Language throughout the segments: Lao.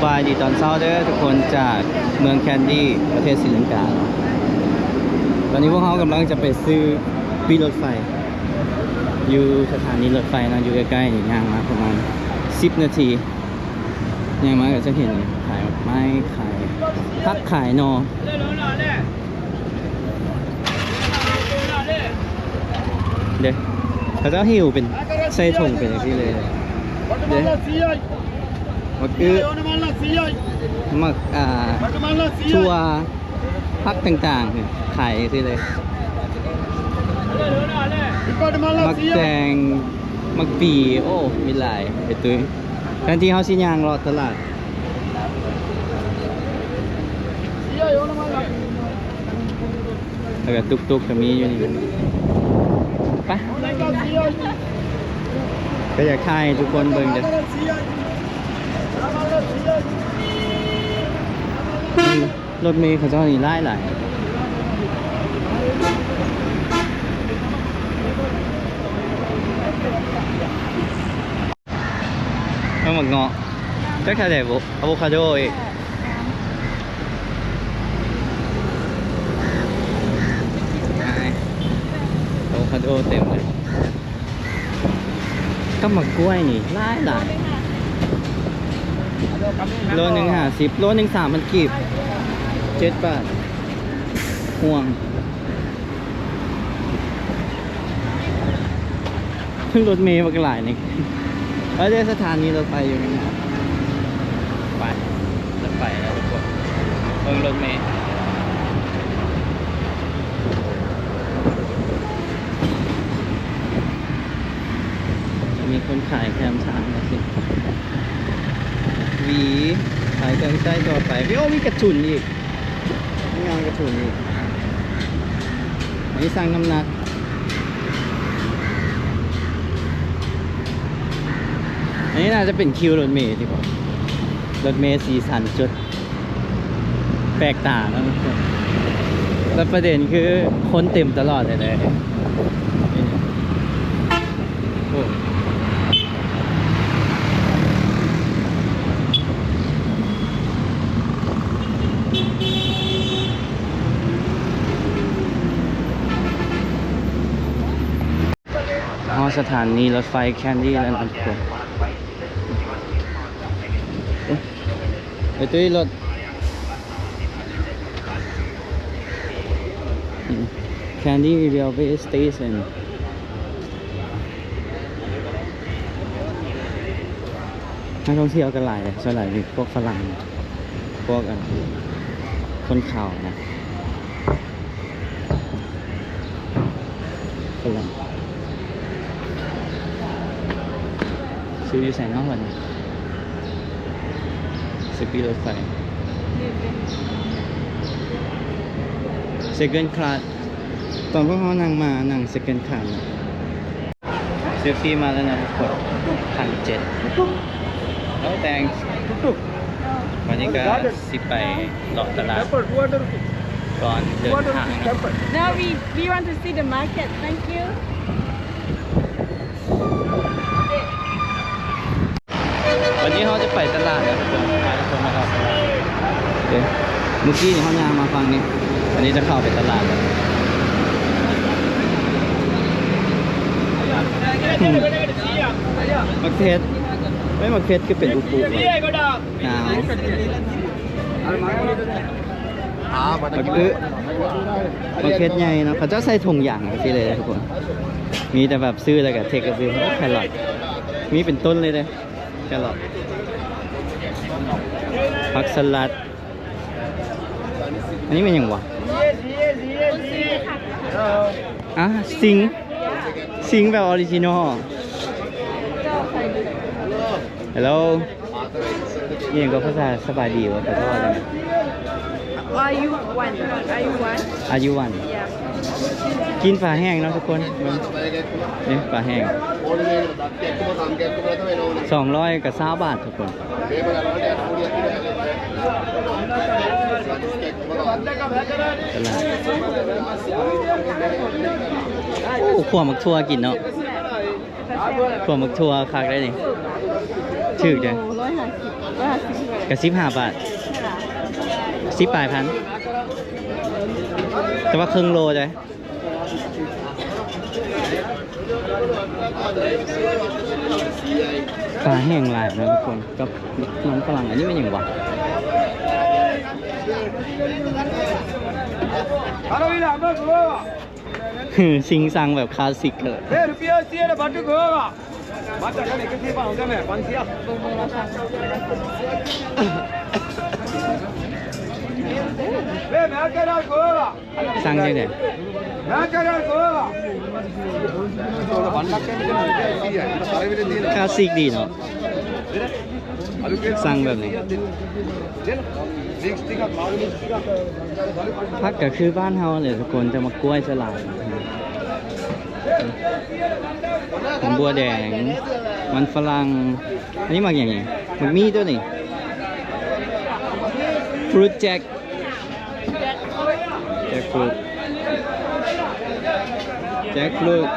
ສະບາຍດີຕອນເຊົ້າເດີທຸກຄົນ ຈາກເມືອງແຄນດີ ປະເທດສີລັງກາ. ຕອນນີ້ພວກເຮົາກຳລັງຈະໄປຊື້ປີ້ລົດໄຟ ຢູ່ສະຖານີລົດໄຟເນາະ ຢູ່ໃກ້ໆນີ້ ຍ່າງມາປະມານສິບນາທີ. ຍ່າງມາກໍຈະເຫັນຂາຍໝາກໄມ້ ຂາຍຜັກ ຂາຍໜໍ່. ເດ້ ເຂົາເຈົ້າຫິ້ວເປັນໃສ່ຖົງເປັນຈັ່ງຊີ້ເລີຍເດ້. ໝາກອຶ ໝາກ ອ່າ ຖົ່ວ ຜັກຕ່າງໆ ຂາຍຈັ່ງຊີ້ເລີຍ. ໝາກແຕງ ໝາກປີ ໂອ້ ມີຫຼາຍ ໄອ້ຕຸ້ຍ. ແທນທີ່ເຮົາຊິຍ່າງເລາະຕະຫຼາດ ແລ້ວກໍຕຸກໆ ກໍມີຢູ່ນີ້. ໄປ ກໍຢາກຖ່າຍໃຫ້ທຸກຄົນເບິ່ງເດີ. ອືມ ລົດເມເຂົາເຈົ້ານີ້ຫຼາຍໆ. ເອົາໝາກເງາະ ຈັກເທົ່າໃດບຸ ອາໂວຄາໂດອີກ. ອາໂວຄາໂດເຕັມເລີຍ ກັບໝາກກ້ວຍນີ້ຫຼາຍໆ. ໂລໜຶ່ງຫ້າສິບ ໂລໜຶ່ງສາມພັນກີບ ເຈັດບາດ. ຫ່ວງ ຂຶ້ນລົດເມບັກຫຼາຍນີ້. ເອີ ເດ ສະຖານີລົດໄຟຢູ່ນີ້. ໄປ ລົດໄຟແລ້ວທຸກຄົນ ເບິ່ງລົດເມ. ມີຄົນຂາຍແຄມທາງຈັ່ງຊີ້ ຫວີ ຂາຍເຄື່ອງໃຊ້ທົ່ວໄປ. ໂອ້ ມີກະທຸນອີກ. ມີງານກະທຸນອີກ. ອັນນີ້ຊັ່ງນ້ຳໜັກ. ອັນນີ້ໜ້າຈະເປັນຄິວລົດເມຕິບໍ? ລົດເມສີສັນຈົດແປກຕາເນາະ ແຕ່ປະເດັນຄືຄົນເຕັມຕະຫຼອດເລີຍເດ້. ໂອ້ ຮອດສະຖານີລົດໄຟແຄນດີແລ້ວນະທຸກຄົນ. ເອີ ໄປຕຸ້ຍລົດ Kandy Railway Station. ນັກທ່ອງທ່ຽວກໍຫຼາຍ ສ່ວນຫຼາຍເປັນພວກຝຣັ່ງ ພວກ ອັນ ຄົນຂາວນະ ຝຣັ່ງ. ຊື້ຢູ່ໃສເນາະບັດນີ້? ຊື້ປີ້ລົດໄຟ Second class. ຕອນພວກເຮົານັ່ງມາ ນັ່ງ Second class ເນາະ. ຊື້ປີ້ມາແລ້ວນະທຸກຄົນ ພັນເຈັດ. No thanks. ບັດນີ້ກໍຊິໄປເລາະຕະຫຼາດກ່ອນເດີນທາງເນາະ. No, we, we want to see the market. Thank you. ວັນນີ້ເຮົາຈະໄປຕະຫຼາດແລ້ວທຸກຄົນ ພາທຸກຄົນມາເລາະຕະຫຼາດ. ເອີ ເມື່ອກີ້ນີ້ເຮົາຍ່າງມາຝັ່ງນີ້ ອັນນີ້ຈະເຂົ້າໄປຕະຫຼາດແລ້ວ. ອືມ ໝາກເຜັດ ເອີ ໝາກເຜັດຄືເປັນອຸປຸໆ ຫວາ? ໜາວ. ບັກອຶ ບັກເຜັດໃຫຍ່ເນາະ ເຂົາເຈົ້າໃສ່ຖົງຢາງຈັ່ງຊີ້ເລີຍທຸກຄົນ. ມີແຕ່ແບບຊື້ແລ້ວກໍເທກກັບຊື້. ໂອ້ ແຄຣອດ ມີເປັນຕົ້ນເລີຍເດ້ ແຄຣອດ ຜັກສະຫຼັດ. ອັນນີ້ແມ່ນຫຍັງຫວາ? ອາ ຊິງ ຊິງແບບອໍຣິຈິນໍ. Hello. ອີ່ຫຍັງກໍພາສາສະບາຍດີບໍ່? ເຂົາເຈົ້າວ່າຈັ່ງໃດ? Are you one? Are you one? Are you one? Yeah. ກິນປາແຫ້ງເນາະທຸກຄົນ. ເບິ່ງ ນີ້ປາແຫ້ງ ສອງຮ້ອຍກັບຊາວບາດທຸກຄົນ. ຕະຫຼາດ ໂອ້ ຂົ້ວໝາກຖົ່ວກິນເນາະ. ຂົ້ວໝາກຖົ່ວຄັກໄດ໋ນີ້. ຖືກເດ້ ໂລ ຮ້ອຍຫ້າສິບ ຮ້ອຍຫ້າສິບ ກະສິບຫ້າບາດ ສິບປາຍພັນ ແຕ່ວ່າເຄິ່ງໂລເດ້. ປາແຫ້ງຫຼາຍນະທຸກຄົນ ກັບມັນຝຣັ່ງ. ອັນນີ້ແມ່ນຫຍັງຫວາ? ຊິງຊັງແບບຄລາສສິກເລີຍ. ສັ່ງຈັ່ງໃດ? ຄລາສສິກດີເນາະ ສັ່ງແບບນີ້. ຜັກກະຄືບ້ານເຮົາແຫຼະທຸກຄົນ ແຕ່ໝາກກ້ວຍຈະຫຼາຍ. ຫອມບົວແດງ ມັນຝຣັ່ງ. ອັນນີ້ໝາກຫຍັງນີ້? ໝາກມີ້ຕົວນີ້ ຟຣຸດແຈັກ ແຈັກຟຣຸດ ແຈັກຟຣຸດ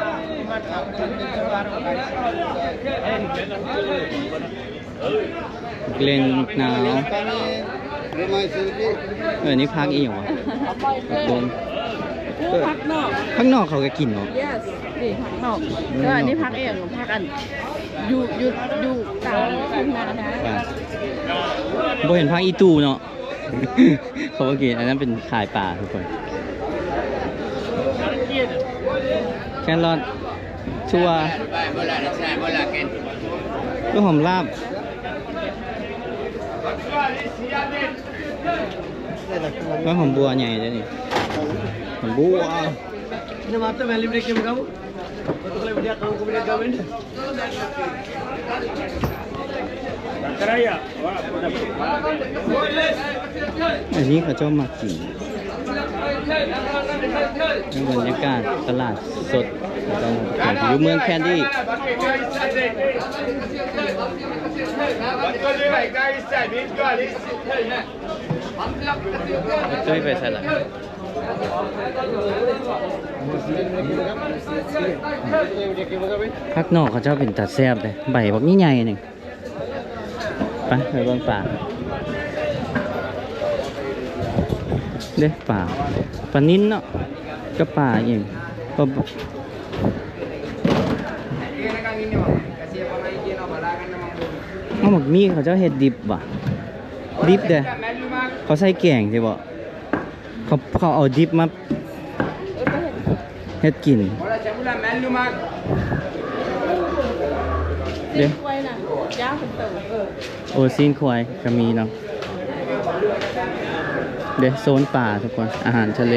ເລັ່ນ ນາວ. ເອີ ນີ້ຜັກອີ່ຫຍັງຫວາ? ຜັກບົງ. ເອີ ຜັກນອກ ຜັກນອກເຂົາກະກິນເນາະ. Yes ນີ້ຜັກນອກ. ເອີ ອັນນີ້ຜັກອີ່ຫຍັງ? ຜັກອັນ ຢູ່ ຢູ່ ຢູ່ຕາມທົ່ງນານະ. ບໍ່ເຫັນຜັກອີ່ຕູ່ເນາະ. ເຂົາບໍ່ກິນ. ອັນນັ້ນເປັນຂາຍປາທຸກຄົນ. ແຄຣອດ ຖົ່ວ ຕົ້ນຫອມລາບ. ຕົ້ນຫອມບົວໃຫຍ່ເດ້ນີ້ ຫອມບົວ. ອັນນີ້ເຂົາເຈົ້າມັກກິນ ໃນບັນຍາກາດຕະຫຼາດສົດ ເຂົາເຈົ້າມັກກິນ ຢູ່ເມືອງແຄນດີ. ຕຸ້ຍໄປໃສລະ? ຜັກນອກເຂົາເຈົ້າເປັນຕາແຊບເດ້ ໃບບັກໃຫຍ່ໆ ໜຶ່ງ. ໄປ ໄປເບິ່ງປາເດ້ ປາ ປານິນເນາະ ກັບປາອີ່ຫຍັງ ປາ ເອົາ ໝາກມີ້ເຂົາເຈົ້າເຮັດດິບຫວາ? ດິບເດ້ ເຂົາໃສ່ແກງຊິບໍ? ເຂົາ ເຂົາເອົາດິບມາເຮັດກິນເດ້. ໂອ້ ຊີ້ນຄວາຍກະມີເນາະ. ເດ້ ໂຊນປາທຸກຄົນ ອາຫານທະເລ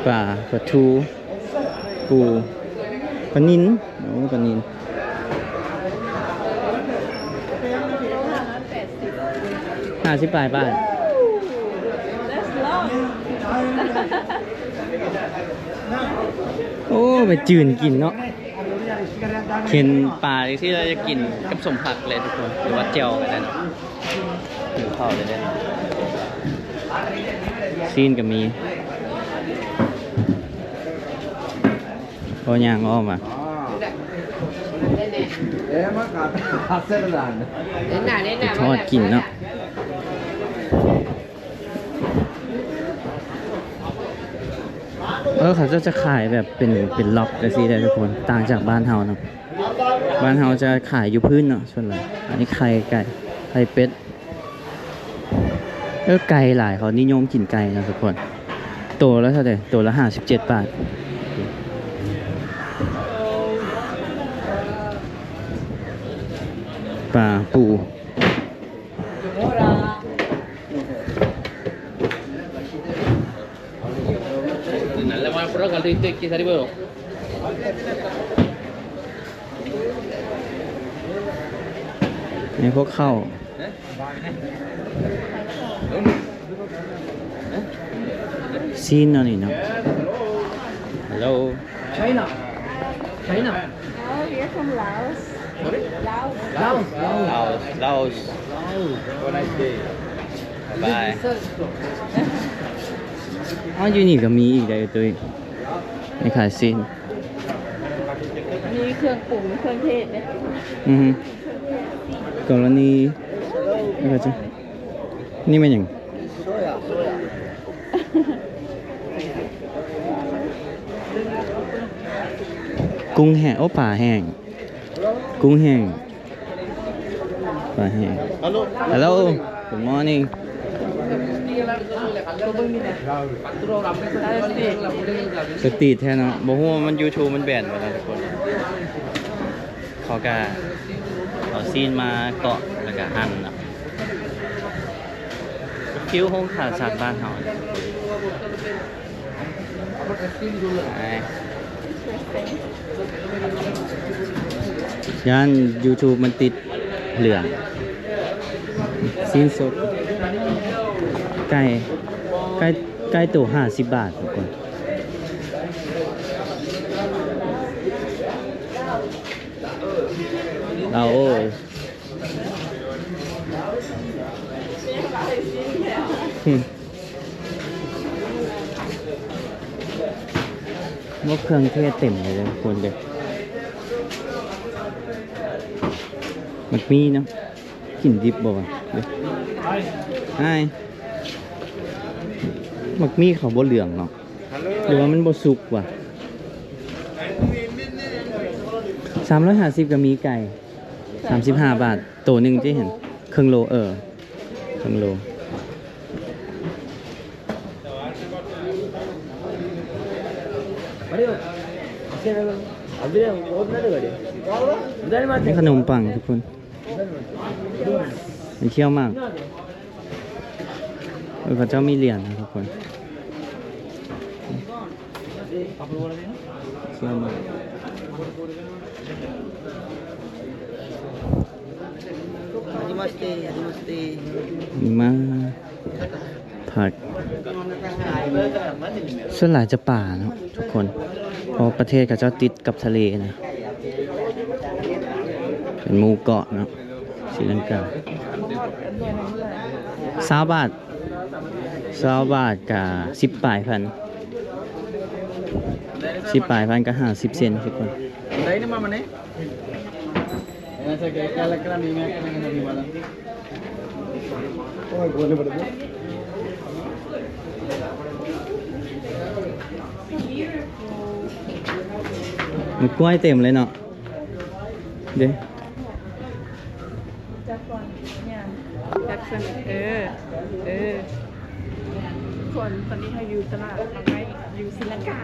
ປາ ປາທູ ປູ ປານິນ. ໂອ້ ປານິນ ຫ້າສິບປາຍບາດ. ໂອ້ ໄປຈື່ນກິນເນາະ ເຫັນປາຈັ່ງຊີ້ແລ້ວຢາກກິນກັບສົ້ມຜັກເລີຍທຸກຄົນ ຫຼືວ່າແຈ່ວກະໄດ້ເນາະ. ຫິວເຂົ້າເລີຍເດ້ ຊີ້ນກະມີ. ໂອ້ ຍ່າງອ້ອມມາ ທອດກິນເນາະ. ເອີ ເຂົາເຈົ້າຈະຂາຍແບບເປັນ ເປັນລັອກຈັ່ງຊີ້ເດ້ທຸກຄົນ ຕ່າງຈາກບ້ານເຮົາເນາະ. ບ້ານເຮົາຈະຂາຍຢູ່ພື້ນເນາະ ສ່ວນຫຼາຍ. ອັນນີ້ໄຂ່ໄກ່ ໄຂ່ເປັດ. ເອີ ໄກ່ຫຼາຍ ເຂົານິຍົມກິນໄກ່ເນາະທຸກຄົນ. ໂຕລະເທົ່າໃດ? ໂຕລະຫ້າສິບເຈັດບາດ. ປາ ປູ ໃນພວກເຂົ້າ ຊີ້ນເນາະນີ້ເນາະ. Hello. China. China. Oh, you're from Laos. Sorry? Laos. Laos. Laos. Laos. Laos. Have a nice day. Bye. ອ້າວ ຢູ່ນີ້ກະມີອີກໄດ໋ ຕຸ້ຍ ໃນຂາຍຊີ້ນ. ມີເຄື່ອງປຸງເຄື່ອງເທດເດ້. ອືຮຶ ກໍລະນີ ແລ້ວກໍຈະ ນີ້ແມ່ນຫຍັງ? ກຸ້ງແຫ້ງ ໂອ້ ປາແຫ້ງ ກຸ້ງແຫ້ງ ປາແຫ້ງ. Hello, good morning. ສະຕຣີດແທ້ເນາະ ບໍ່ຮູ້ວ່າມັນ YouTube ມັນແບນບໍ່ນະທຸກຄົນ. ເຂົາກະເອົາຊີ້ນມາເກາະ ແລ້ວກະຫັ່ນເນາະ ຟີວໂຮງຂ້າສັດບ້ານເຮົາ. ໄປ ຢ້ານ YouTube ມັນຕິດເຫຼືອງ. ຊີ້ນສົດ ໄກ່ ໄກ່ ໄກ່ໂຕຫ້າສິບບາດທຸກຄົນ. ເອົາ ໂອ້ຍ ໝົດເຄື່ອງເທດເຕັມເລີຍເດີທຸກຄົນເດີ. ໝາກມີ້ເນາະ ກິນດິບບໍ່ວະເດີ? ອ້າຍ ໝາກມີ້ເຂົາບໍ່ເຫຼືອງເນາະ ຫຼືວ່າມັນບໍ່ສຸກວະ? ສາມຮ້ອຍຫ້າສິບກໍມີໄກ່ ສາມສິບຫ້າບາດ ໂຕໜຶ່ງທີ່ເຫັນ ເຄິ່ງໂລ ເອີ ເຄິ່ງໂລ. ນີ້ຂະໜົມປັງທຸກຄົນ ໄປທ່ຽວໝາກ. ເອີ ເຂົາເຈົ້າມີຫຼຽນນະທຸກຄົນ ເຊື່ອມາກ. ມາ ຜັກ ສ່ວນຫຼາຍຈະປາເນາະທຸກຄົນ ເພາະປະເທດເຂົາເຈົ້າຕິດກັບທະເລນະ ເປັນໝູ່ເກາະເນາະ. ສີລັງກາ ຊາວບາດ ຊາວບາດກະສິບປາຍພັນ ສິບປາຍພັນກະຫ້າສິບເຊັນທຸກຄົນ. ໝາກກ້ວຍເຕັມເລີຍເນາະ ເດ້. ຈັບກ່ອນ ຍ່າງ ຈັບສ່ວນ ເອີ ເອີ ທຸກຄົນ ຕອນນີ້ເຮົາຢູ່ຕະຫຼາດ ເຮົາໄດ້ຢູ່ສີລັງກາ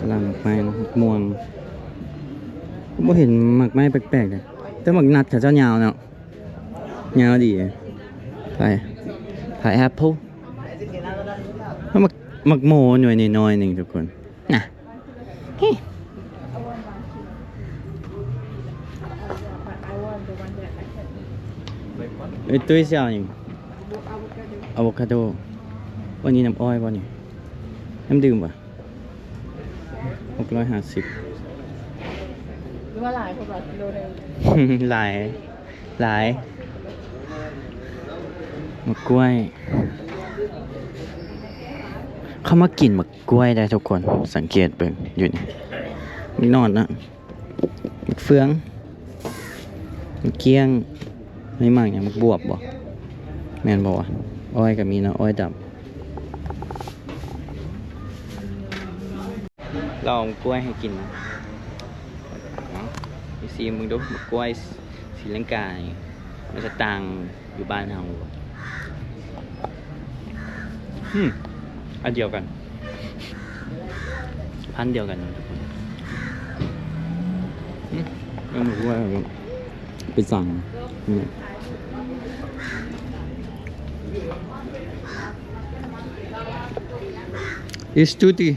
ຕະຫຼາດໝາກໄມ້ເນາະ ມ່ວງ ບໍ່ເຫັນໝາກໄມ້ແປກໆເດ້ ແຕ່ໝາກນັດເຂົາເຈົ້າຍາວເນາະ. ຍາວດີ ພາຍ ພາຍແອັບເປິ້ນ ແລ້ວໝາກ ໝາກໂມໜ່ວຍນ້ອຍໆໜຶ່ງທຸກຄົນນະ. ເອີຍ ຕຸ້ຍຊິເອົາຫຍັງ? ອາໂວຄາໂດ. ອັນນີ້ນ້ຳອ້ອຍບໍ່ນີ້? ນ້ຳດື່ມບໍ່? ຫົກຮ້ອຍຫ້າສິບ ຫຼືວ່າຫຼາຍໂພດບໍ່ ໂລໜຶ່ງ? ຫຼາຍ ຫຼາຍ. ໝາກກ້ວຍ ເຂົາມາກິນໝາກກ້ວຍໄດ໋ທຸກຄົນ ສັງເກດເບິ່ງຢູ່ນີ້ ໝາກໜອນນະ ໝາກເຟືອງ ໝາກກ້ຽງ. ນີ້ໝາກຫຍັງ? ໝາກບວບບໍ່? ແມ່ນບໍ່ວະ? ອ້ອຍກໍມີເນາະ ອ້ອຍດຳ. ລອງກ້ວຍໃຫ້ກິນນະ. ເອົາ ຊິຊີມເບິ່ງດູ ກ້ວຍສີລັງການີ້ ມັນຈະຕ່າງຢູ່ບ້ານເຮົາບໍ່? ອືມ ອັນດຽວກັນ ພັນດຽວກັນເນາະທຸກຄົນ. ອືມ ເອົາໝາກກ້ວຍໄປສັ່ງ ນີ້ Istuti.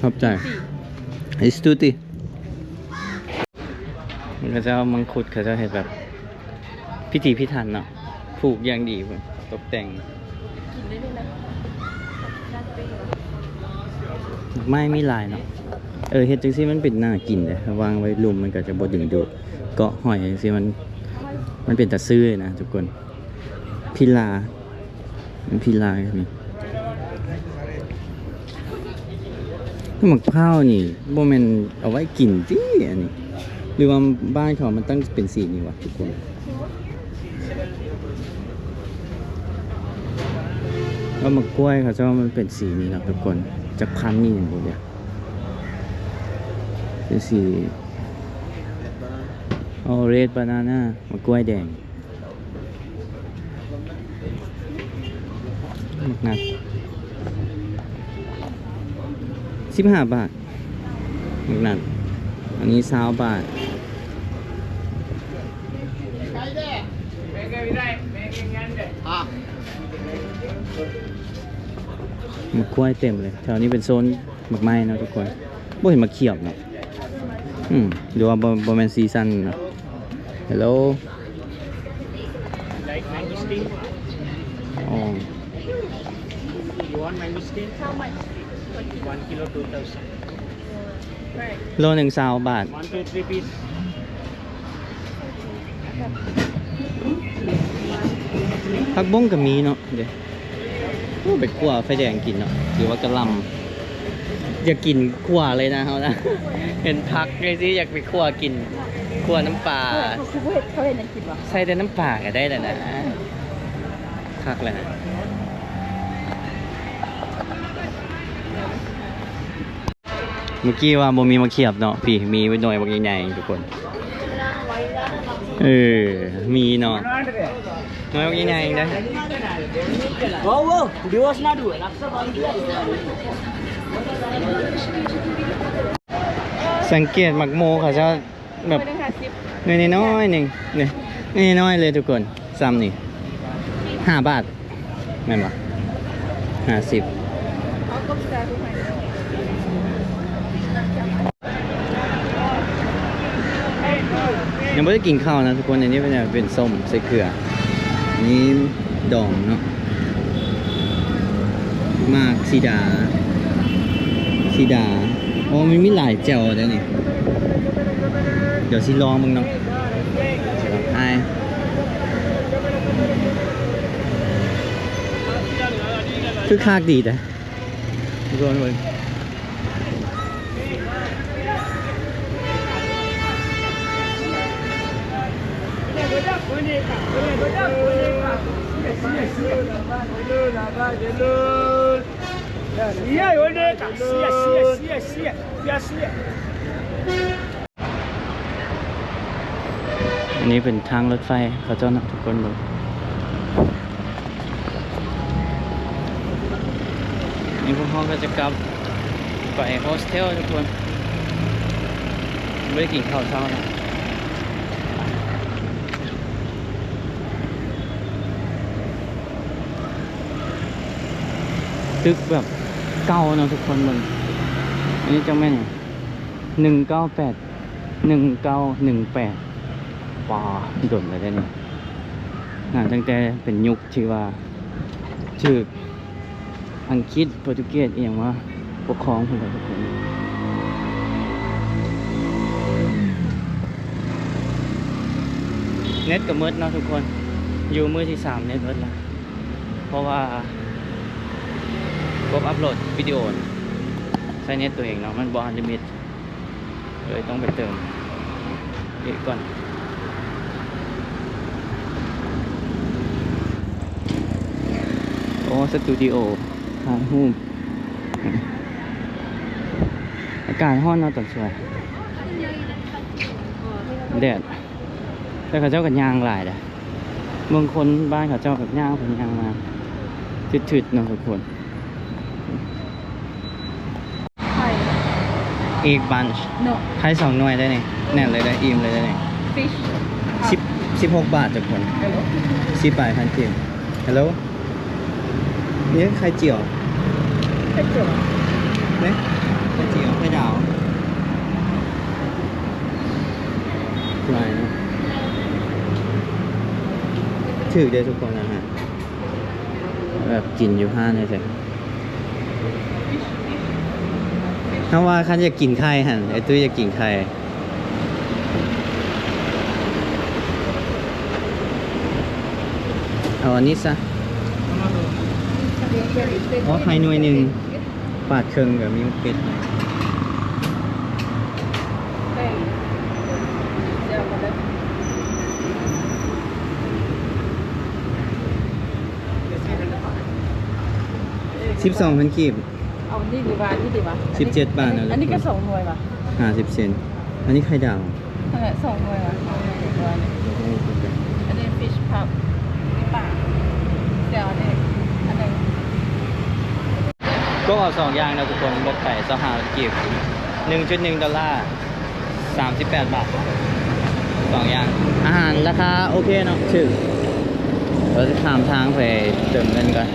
ຂອບໃຈ. Istuti. ມັນເຂົາເຈົ້າມັງຄຸດ ເຂົາເຈົ້າເຮັດແບບພິຖີພິຖັນເນາະ ຜູກຢ່າງດີ ຕົກແຕ່ງ. ດອກໄມ້ມີຫຼາຍເນາະ. ເອີ ເຮັດຈັ່ງຊີ້ມັນເປັນໜ້າກິນເດ້ ວາງໄວ້ລຸ່ມມັນກໍຈະບໍ່ດຶງດູດ. ເກາະຫອຍຈັ່ງຊີ້ມັນ ມັນເປັນຕາຊື້ນະທຸກຄົນ. ພິລາ ພິລານີ້ ໝາກພ້າວນີ້ບໍ່ແມ່ນເອົາໄວ້ກິນຕິ ອັນນີ້ ຫຼືວ່າບ້ານເຂົາມັນຕັ້ງເປັນສີນີ້ວະທຸກຄົນ? ແລ້ວໝາກກ້ວຍເຂົາເຈົ້າມັນເປັນສີນີ້ເນາະທຸກຄົນ. ຈັກພັນນີ້ຫຍັງບໍ່ຮູ້ ເປັນສີ ອໍ ເຣດບານານາ ໝາກກ້ວຍແດງ. ໝາກນັດ ສິບຫ້າບາດ ໝາກນັດ ອັນນີ້ຊາວບາດ. ໝາກກ້ວຍເຕັມເລີຍ ແຖວນີ້ເປັນໂຊນໝາກໄມ້ເນາະທຸກຄົນ. ບໍ່ເຫັນໝາກຂຽບເນາະ. ອືມ ຫຼືວ່າບໍ່ ບໍ່ແມ່ນຊີຊັນເນາະ. Hello. Like mangosteen? ອໍ You want mangosteen? How much? One kilo, two thousand. ໂລໜຶ່ງຊາວບາດ. One, two, three piece. ຜັກບົ້ງກໍມີເນາະ ເດ້. ໂອ້ ໄປຂົ້ວໄຟແດງກິນເນາະ ຫຼືວ່າກະຫຼ່ຳ. ຢາກກິນຂົ້ວເລີຍນະເຮົານະ ເຫັນຜັກຈັ່ງຊີ້ ຢາກໄປຂົ້ວກິນ ຂົ້ວນ້ຳປາ. ເຂົາຄືບໍ່ເຮັດ ເຂົາເຮັດຫຍັງກິນວະ? ໃສ່ແຕ່ນ້ຳປາກໍໄດ້ແລ້ວນະ. ຄັກແລ້ວນະ. ເມື່ອກີ້ວ່າບໍ່ມີໝາກຂຽບເນາະ ພີ້ມີໜ່ວຍບັກໃຫຍ່ໆ ທຸກຄົນ. ເອີ ມີເນາະ ໜ່ວຍບັກໃຫຍ່ໆ ເດ້. ສັງເກດໝາກໂມເຂົາເຈົ້າ ແບບໜ່ວຍນ້ອຍໆໜຶ່ງ ໜ່ວຍນ້ອຍໆເລີຍທຸກຄົນ. ຊ່ຳນີ້ຫ້າບາດ ແມ່ນບໍ່? ຫ້າສິບ. ຍັງບໍ່ໄດ້ກິນເຂົ້ານະທຸກຄົນ. ອັນນີ້ເປັນຫຍັງ? ເປັນສົ້ມໃສ່ເກືອ ອັນນີ້ດອງເນາະ. ໝາກສີດາ ສີດາ. ໂອ້ ມັນມີຫຼາຍແຈ່ວເດ້ນີ້. ດຽວຊິລອງເບິ່ງເນາະ. ອ້າຍ ຄືຄັກດີເດ້ ທຸກຄົນເບິ່ງ. ອັນນີ້ເປັນທາງລົດໄຟເຂົາເຈົ້ານະ ທຸກຄົນເບິ່ງ. ນີ້ພວກເຮົາກໍຈະກັບໄປໂຮສເທວທຸກຄົນ. ບໍ່ໄດ້ກິນເຂົ້າເຊົ້ານະ. ຕຶກແບບເກົ່າເນາະທຸກຄົນເບິ່ງ. ອັນນີ້ຈັກແມ່ນຫຍັງ? ໜຶ່ງເກົ້າແປດ ໜຶ່ງເກົ້າໜຶ່ງແປດ. ປາ ດົນແລ້ວເດ້ນີ້. ນາ ຕັ້ງແຕ່ເປັນຍຸກທີ່ວ່າຖືກອັງກິດ ໂປຣຕຸເກດ ອີ່ຫຍັງມາປົກຄອງພຸ້ນແຫຼະທຸກຄົນ. ເນັດກໍໝົດເນາະທຸກຄົນ. ຢູ່ມື້ທີສາມເນັດໝົດລະ ເພາະວ່າກົບອັບໂຫຼດວິດີໂອ ໃຊ້ເນັດຕົວເອງເນາະ ມັນບໍ່ອັນລິມິດ ເລີຍຕ້ອງໄປເຕີມອີກກ່ອນ. ໂອ້ ສະຕູດິໂອຖ່າຍຮູບ. ອາກາດຮ້ອນເນາະຕອນສວຍ ແດດ ແຕ່ເຂົາເຈົ້າກໍຍ່າງຫຼາຍເດ້. ເບິ່ງຄົນບ້ານເຂົາເຈົ້າແບບຍ່າງໄປຍ່າງມາ ຖືດໆເນາະທຸກຄົນ. ເອກບັນ ນະ ໄຂ່ສອງໜ່ວຍໄດ້ນີ້ ແໜ້ນເລີຍເດ້ ອີ່ມເລີຍເດ້ນີ້. ສິບ ສິບຫົກບາດທຸກຄົນ. ສິບປາຍພັນກີບ. ເຮັລໂລ ນີ້ໄຂ່ຈຽວ ໄຂ່ຈຽວ ນີ້ໄຂ່ຈຽວ ໄຂ່ດາວ ຫຼາຍເນາະ. ຖືກເດ້ທຸກຄົນ ອາຫານແບບກິນຢູ່ຮ້ານຈັ່ງຊີ້. ເຮົາວ່າຄັນຢາກກິນໄຂ່ຫັ້ນ ໄອ້ຕຸ້ຍຢາກກິນໄຂ່. ເອົາ ເອົາອັນນີ້ຊະ. ອໍ ໄຂ່ໜ່ວຍໜຶ່ງ ປາດເຄິ່ງກໍມີໝາກເຜັດໃຫ້. ສິບສອງພັນກີບ. ເອົານີ້ດີກວ່າ ນີ້ດີກວ່າ ສິບເຈັດບາດນະ. ອັນນີ້ກໍສອງໜ່ວຍວ່າ ຫ້າສິບເຊັນ. ອັນນີ້ໄຂ່ດາວ ນັ້ນແຫຼະ ສອງໜ່ວຍວ່າ ສອງໜ່ວຍ. ອັນນີ້ fish pub ປາ ດຽວອັນນີ້ ອັນໜຶ່ງ. ກໍເອົາສອງຢ່າງເນາະທຸກຄົນ ເບິດໄປຊາວຫ້າພັນກີບ ໜຶ່ງຈຸດໜຶ່ງດອນລາ ສາມສິບແປດບາດ ສອງຢ່າງ. ອາຫານລາຄາໂອເຄເນາະ ຖືກ. ເຮົາຈະຂ້າມທາງໄປເຕີມເງິນກ່ອນ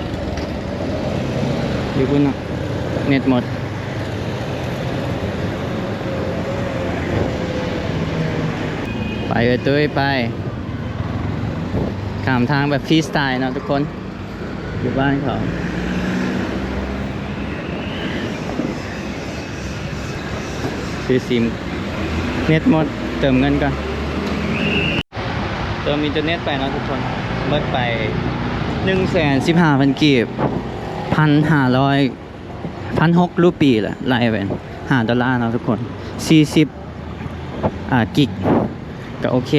ຢູ່ພຸ້ນເນາະ ເນັດໝົດ. ໄປເອີຍຕຸ້ຍ ໄປ. ຂ້າມທາງແບບຟຣີສະໄຕເນາະທຸກຄົນ. ຢູ່ບ້ານເຂົາ ຊື້ຊິມ ເນັດໝົດ ເຕີມເງິນກ່ອນ. ເຕີມອິນເຕີເນັດໄປເນາະທຸກຄົນ ເບິດໄປໜຶ່ງແສນສິບຫ້າພັນກີບ ພັນຫ້າຮ້ອຍ ພັນຫົກຣູປີລະ ໄລ່ເປັນຫ້າດອນລາເນາະທຸກຄົນ ສີ່ສິບ ອ່າ ກິກ ກໍໂອເຄ.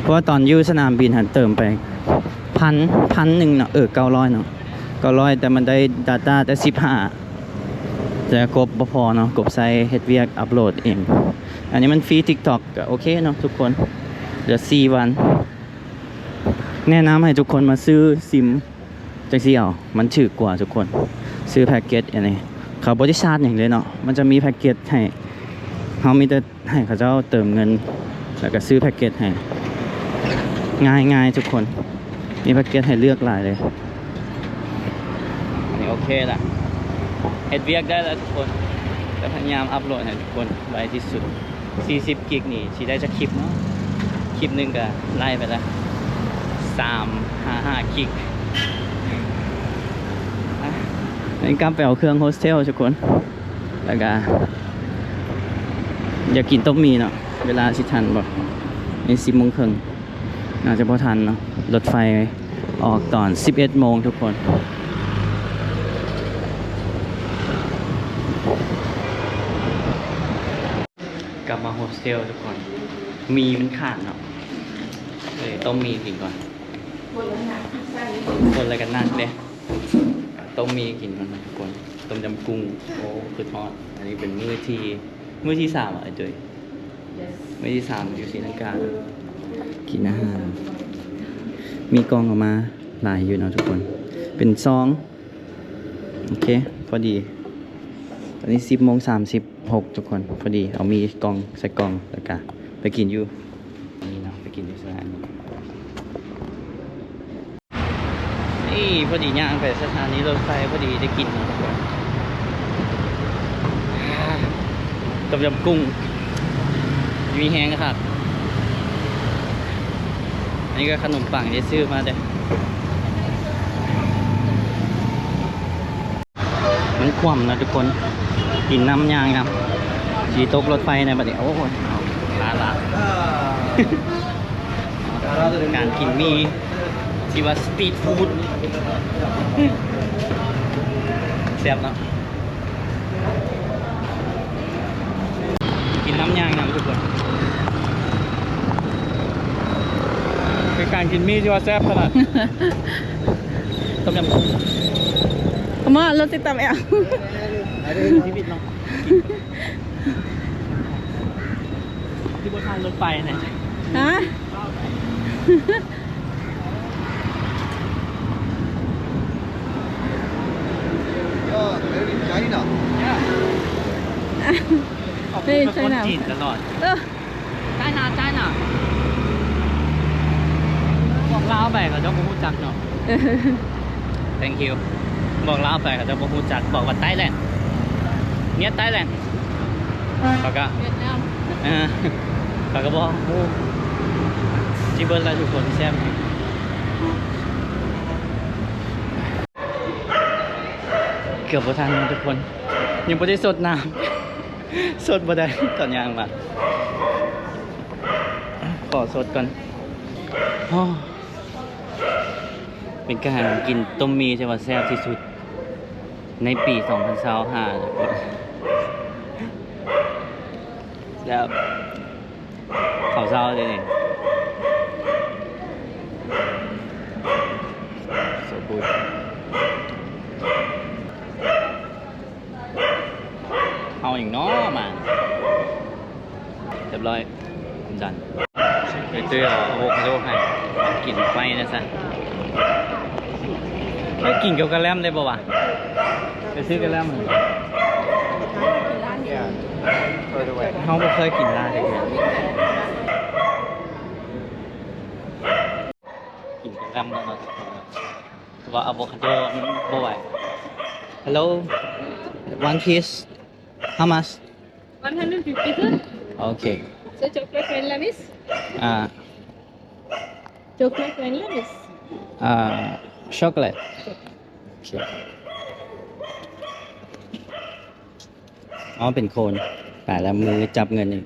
ເພາະວ່າຕອນຢູ່ສະໜາມບິນຫັ້ນເຕີມໄປພັນ ພັນໜຶ່ງເນາະ ເອີ ເກົ້າຮ້ອຍເນາະ ເກົ້າຮ້ອຍ ແຕ່ມັນໄດ້ດາຕ້າແຕ່ສິບຫ້າ ແຕ່ກົບບໍ່ພໍເນາະ ກົບໃຊ້ເຮັດວຽກອັບໂຫຼດເອງ. ອັນນີ້ມັນຟຣີ TikTok ກໍໂອເຄເນາະທຸກຄົນ ເຫຼືອສີ່ວັນ. ແນະນຳໃຫ້ທຸກຄົນມາຊື້ຊິມ ຈັ່ງຊີ້ເອົາ ມັນຖືກກວ່າທຸກຄົນ ຊື້ແພັກເກັດອັນນີ້ ເຂົາບໍ່ໄດ້ຊາດຫຍັງເລີຍເນາະ ມັນຈະມີແພັກເກັດໃຫ້ ເຮົາມີແຕ່ໃຫ້ເຂົາເຈົ້າເຕີມເງິນ ແລ້ວກໍຊື້ແພັກເກັດໃຫ້ ງ່າຍໆທຸກຄົນ ມີແພັກເກັດໃຫ້ເລືອກຫຼາຍເລີຍ. ອັນນີ້ໂອເຄລະ ເຮັດວຽກໄດ້ລະທຸກຄົນ ຈະພະຍາຍາມອັບໂຫຼດໃຫ້ທຸກຄົນໄວທີ່ສຸດ. ສີ່ສິບກິກນີ້ຊິໄດ້ຈັກຄລິບເນາະ ຄລິບໜຶ່ງກໍໄລ່ໄປລະສາມຫາຫ້າກິກ. ອັນນີ້ກັບໄປເອົາເຄື່ອງໂຮສເທວທຸກຄົນ ແລ້ວກໍຢາກກິນຕົ້ມໝີ່ເນາະ ເວລາຊິທັນບໍ່ ນີ້ສິບໂມງເຄິ່ງ ໜ້າຈະບໍ່ທັນເນາະ ລົດໄຟອອກຕອນສິບເອັດໂມງທຸກຄົນ. ກັບມາໂຮສເທລທຸກຄົນ ໝີ່ມັນຂາດເນາະ ເລີຍຕົ້ມໝີ່ກິນກ່ອນ. ຄົນລະໜັກເດ້ ຕົ້ມໝີ່ກິນກ່ອນທຸກຄົນ ຕົ້ມຍຳກຸ້ງ. ໂອ້ ຄຶດຮອດ. ອັນນີ້ເປັນມື້ທີ ມື້ທີສາມ ອ້າຍຕຸ້ຍ ມື້ທີສາມຢູ່ສີລັງກາ ກິນອາຫານ. ມີກ່ອງອອກມາຫຼາຍຢູ່ເນາະທຸກຄົນ ເປັນຊອງ. ໂອເຄ ພໍດີ ຕອນນີ້ສິບໂມງສາມສິບຫົກທຸກຄົນ ພໍດີເອົາໝີ່ກ່ອງໃສ່ກ່ອງ ແລ້ວກະໄປກິນຢູ່ນີ້ເນາະ ໄປກິນຢູ່ສະຖານີນີ້. ພໍດີຍ່າງໄປສະຖານີລົດໄຟ ພໍດີໄດ້ກິນເນາະທຸກຄົນ ຕົ້ມຍຳກຸ້ງ ມີແຮງຄັກ. ອັນນີ້ກໍຂະໜົມປັງທີ່ຊື້ມາເດ້ ມັນຂວ້ຳນະທຸກຄົນ ກິນນ້ຳຍ່າງນຳ ຊິຕົກລົດໄຟໃນບັດນີ້. ໂອ້ຍ ຂາລາດ ການກິນໝີ່ທີ່ວ່າສະຕຣີດຟູດ ແຊບເນາະ. ກິນນ້ຳຍ່າງນຳທຸກຄົນ ເປັນການກິນໝີ່ທີ່ວ່າແຊບຂະໜາດ. ຕົ້ມຍຳກຸ້ງ ອາມາ ລົດຕິດຕາມແອວ ຊີວິດເນາະ ທີ່ບໍ່ທັນລົດໄຟນະ ຮະ? You're made in China. ເອີ China ຈີນຕະຫຼອດ ເອີ China China ບອກລາວໄປເຂົາເຈົ້າບໍ່ຮູ້ຈັກເນາະ. Thank you ບອກລາວໄປເຂົາເຈົ້າບໍ່ຮູ້ຈັກ ບອກວ່າ Thailand ເນຍ Thailand ເຂົາກໍ ຫວຽດນາມ ເອີ ເຂົາກໍບໍ່ຮູ້. ຊິເບິດແລ້ວທຸກຄົນ ແຊບ ເກືອບບໍ່ທັນເນາະທຸກຄົນ ຍັງບໍ່ໄດ້ສົດນ້ຳ ສົດບໍ່ໄດ້ຕອນຍ່າງມາ ຂໍສົດກ່ອນ. ໂອ້ ເປັນການກິນຕົ້ມໝີ່ທີ່ວ່າແຊບທີ່ສຸດໃນປີສອງພັນຊາວຫ້າ. ແຊບ. ເຂົ້າເຊົ້າເດ້ນີ້. So good. ເອົາຫຍັງເນາະມາ. ຮຽບຮ້ອຍ. ດັນ. ໄປຊື້ເອົາອາໂວຄາໂດໃຫ້ກິນໄປນະຊະ. ໄປກິນກັບກະແລັມໄດ້ບໍ່ວະ? ໄປຊື້ກະແລັມ. ເຮົາບໍ່ເຄີຍກິນລາດເທື່ອ. ກິນກະແລັມແລ້ວເນາະ ແຕ່ວ່າອາໂວຄາໂດມັນບໍ່ໄຫວ. Hello, one piece, how much? One hundred fifty, sir. Okay. So chocolate vanilla, miss? ອ່າ Chocolate vanilla, miss? ອ່າ chocolate. ໂອເຄ. ອໍ ເປັນຄົນ. ຕາຍແລ້ວ ມືຈັບເງິນອີກ.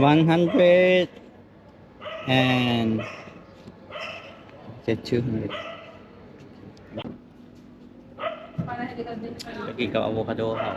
One hundred and get two hundred. ໄປກິນກັບອາໂວຄາໂດເຮົາ.